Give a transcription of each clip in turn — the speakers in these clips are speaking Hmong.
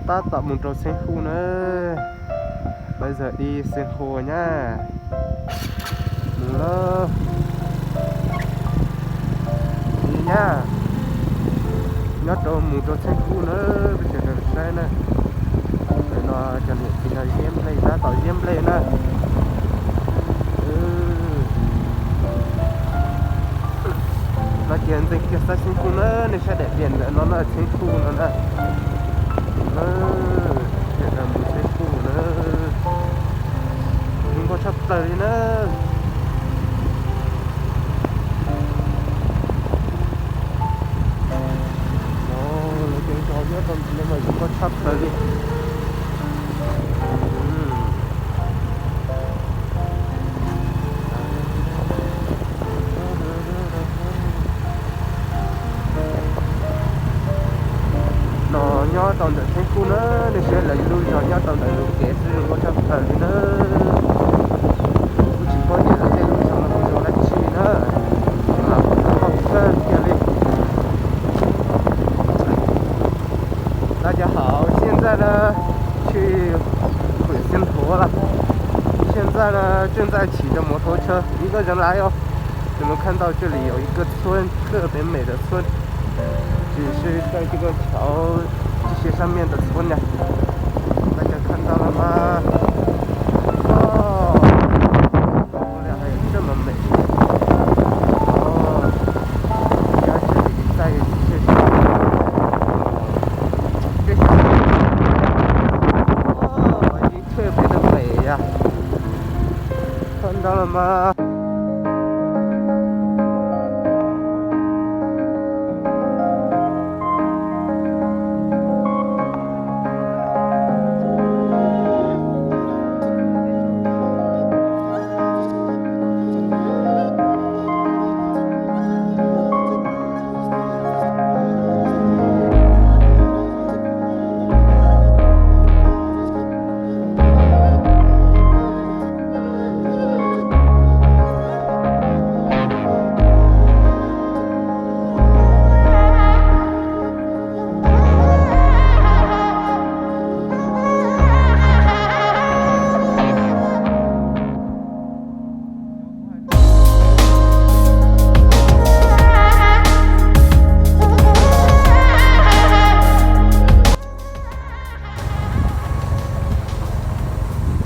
Tab tom mus rau Xeev Khuj na. Bây giờ đi Xeev Khuj nhá. Mus lawm. Đi nhá. Nyob rau mus rau Xeev Khuj na, peb sawv daws saib na. Ntawm no cov niam txiv no ziab nplej, tab tom ziab nplej na. No ces ntxeev kiag xab Xeev Khuj na, nej saib daim diam ntawm no na, Xeev Khuj no na. Sawv daws mus Xeev Khuj na. Zoo nkauj tshaj plaws li na. Lawv cov zos nyob rau ntawm no mas zoo nkauj tshaj plaws li. No nyob rau ntawm Xeev Khuj na, nej saib lawv lub zos nyob rau ntawm lub kev xwb zoo nkauj tshaj plaws li na. Kuv tsis paub tias lawv tej lub zos no hu zos dab tsi na, mas kuv tsis paub kawg kiag li. 大家好，现在呢，去 huyện Xeev Khuv 了。现在呢，正在骑着摩托车，一个人来哦。你们看到这里有一个村，特别美的村，只是在这个桥这些上面的村呀。大家看到了吗？哦， 还有这么美。哦，家这里在这，这，哦，已经特别的美呀，看到了吗？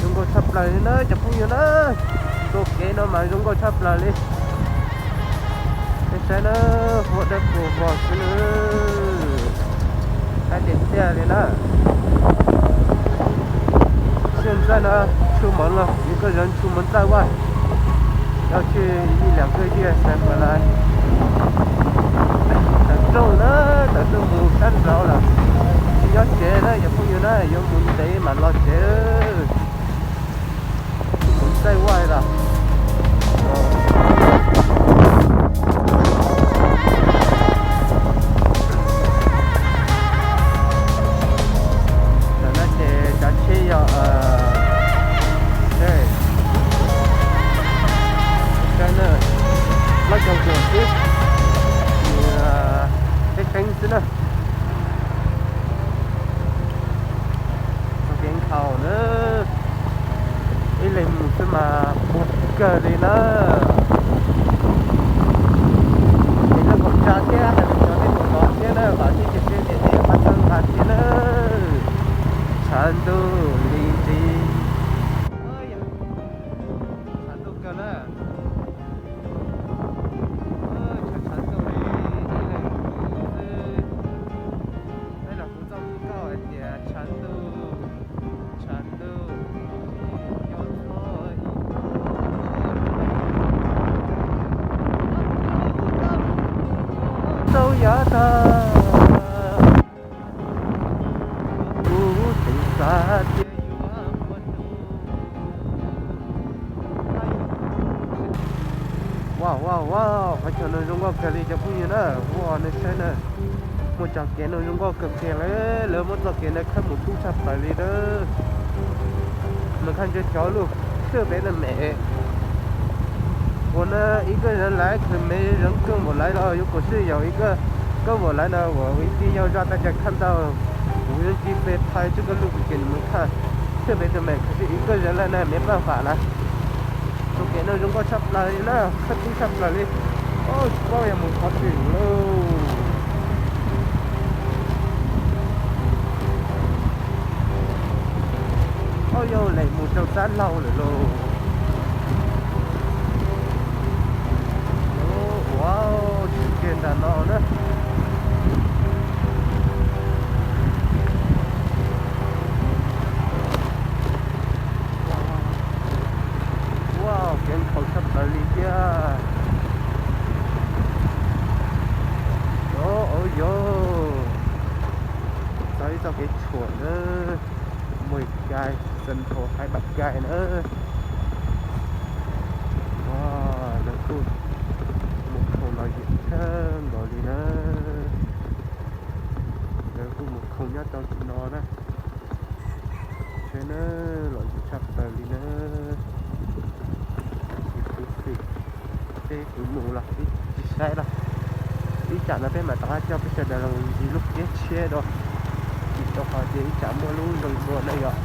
Zoo nkauj tshaj plaws li na cov phooj ywg na. Tus kev no mas zoo nkauj tshaj plaws li. Nej saib na, huab dawb paug vog xwb na. Qab tiag tiag li na. 现在呢，出门了，一个人出门在外，要去一两个月才回来。Tawm rooj na, tawm rooj mus sab nraud lawm. Tsis nyob tsev na cov phooj ywg na, yuav mus ntev mam los tsev. Mus txaij vaj los. Tam no ces cov tsheb yog, saib na, loj cog kuam xwb, nws teeb teeb xwb na. Txog kev nkhaus na, ib leeg mus xwb mas puas kawg li na. Ces lub kaum tsa thiab hais tias cov tej tus tod thiab na, vam thiab cia siab tias ces pab txhawb nqa thiab na. Tshav ntuj li nti, tshav ntuj kawg na. Tshav ntuj li, ib leeg mus xwb. Tej zaum kuv txoj nkauj hais tias tshav ntuj, tshav ntuj, nyob txog ib tug tau yav tag. Kuv tseem xav tias yuav ua tus. Wow, wow, wow, qhov chaw no zoo nkauj kawg li cov phooj ywg na, ua nej saib na. Muaj cov kev no zoo nkauj kawg kiag li, lawv muab txoj kev no khawb mus kub tshaj plaws li na. Nws khaj ntsej cov lub khwb peb na mem. Ua na ib koj zov laiv khwv mev zov koj npaum laiv los yuav kuv sij yaum ib koj, koj npaum laiv no uas ib tij yauj zaj taj ca khaj ntau. Kuv yeej tig pes thaiv tsis koj lub ces nws mus thaj thiaj pes tus mem khav si ib koj zav lawm na meb paj fam na. Tus kev no zoo nkauj tshaj plaws li na, khab tub tshaj plaws li. Tsis paub yog mus qhov twg lauj. Auj yau, lem mus rau sab laug lawm lauj. Ua, tsis kiag nram no na. Ua, kev nkhaus tshaj plaws li thiab. Auj yau, txog ib txoj kev tshuam na, Mui Kais, Central High Park Kais na. Lawv kuj mus khoom lom zem kawg nkaus li na. Lawv kuj mus khoom nyob rau tim no na. Seb na, lom zem tshaj plaws li na. Kuv xim, seb kuv mus los tsis saib los. Ib tsam no peb mam rov qab coj peb sawv daws los ntxiv lub kiab tshiab rau, vim rau qhov tias ib tsam muaj lub zoo dua na yom.